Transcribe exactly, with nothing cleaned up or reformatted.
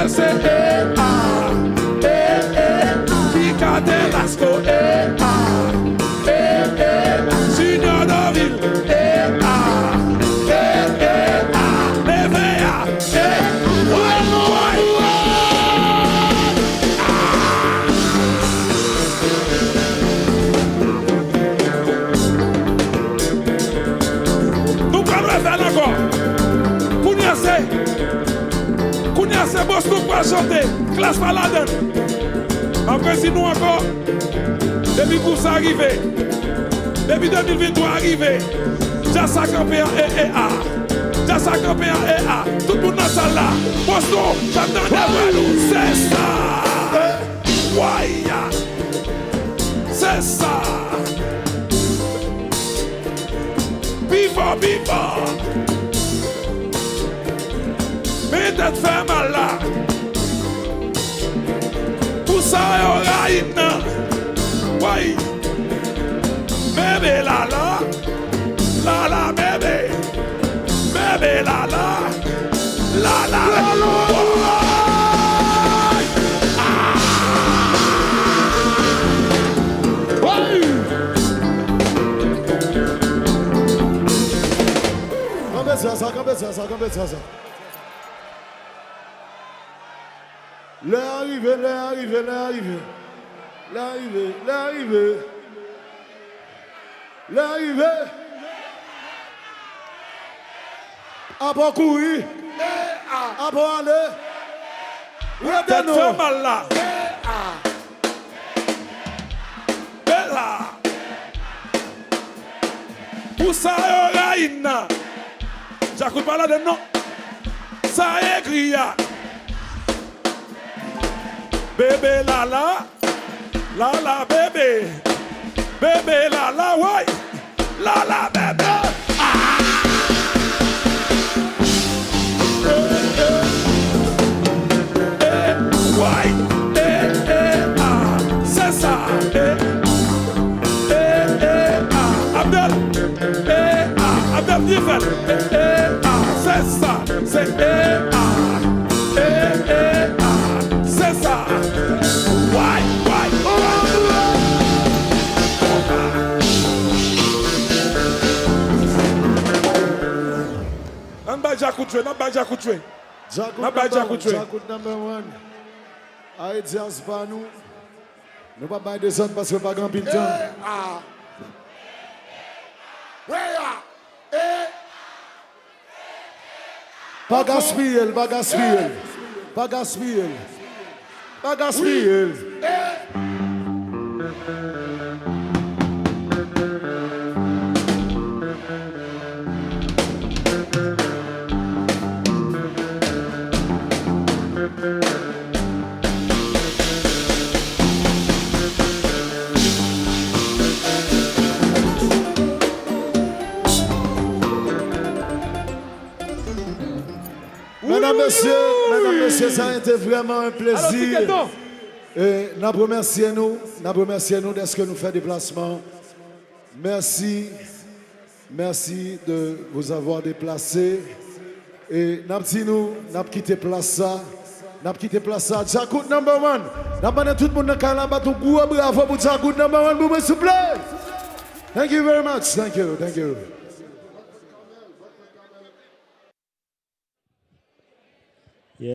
Se E A, E, E, A. Pika Telasco, E A, E, E, A. Junior Dovil, E A, E, E, A. Leve a, E, woy, woy, woy. Nou pral refè l ankò. Kounye a se, kounye a se Boston k pral chante. Klas pa ladann. M ap redi nou ankò. Depi kou sa rive, depi de mil venntwa a rive, djaz sa kanpe an E E A. Djaz sa kanpe an E A. Tout moun nan sal la. Boston, fè m tande vwa nou. Se sa. Woy! Se sa. Pi fò, pi fò. Men tèt fè mal la. Pou sa yo rayi n nan. Woy! Bebe Lala. Lala bebe. Bebe Lala. Lala. Lala. Woy! Kanpe sa, sa, kanpe sa, sa, kanpe sa, sa. Lè a rive, lè a rive, lè a rive. Lè a rive, lè a rive. Lè a rive. Apa w kouri. Apa w ale. Rete tèt nou. Fè mal la. Bela. Pou sa yo rayi n nan. Djakout pa ladann non. Sa egri a. Bebe Lala. Lala bebe. Bebe Lala, woy. Lala bebe. Ah! Eh, eh. Eh, woy. Eh, eh, ah. Se sa. Eh, eh, eh, ah. Abdel. Eh, ah. Abdel, di fè l. Eh, eh, ah. Se sa. Se E A, E, E, A, se sa. Woy, woy, woy. Ann bay Djakout jwe, n ap bay Djakout jwe. N ap bay Djakout jwe. Djakout number one. Ay, djaz pa nou. Nou p ap bay dezòd paske pa gen anpil tan. E A. E A. E. Pa gaspiye l, pa gaspiye l. Pa gaspiye l. Pa gaspiye l. Medam, mesye, medam, mesye, sa a été vraiment un plaisir. E n ap remèsye nou, n ap remèsye nou dèske nou fè deplasman. Mèsi, mèsi de vous avoir déplacé. E n ap di nou, n ap kite plas sa, n ap kite plas sa. Djakout number one. N ap mande tout moun nan kay la bat yon gwo bravo pou Djakout number one pou mwen, souple. Thank you very much. Thank you, thank you.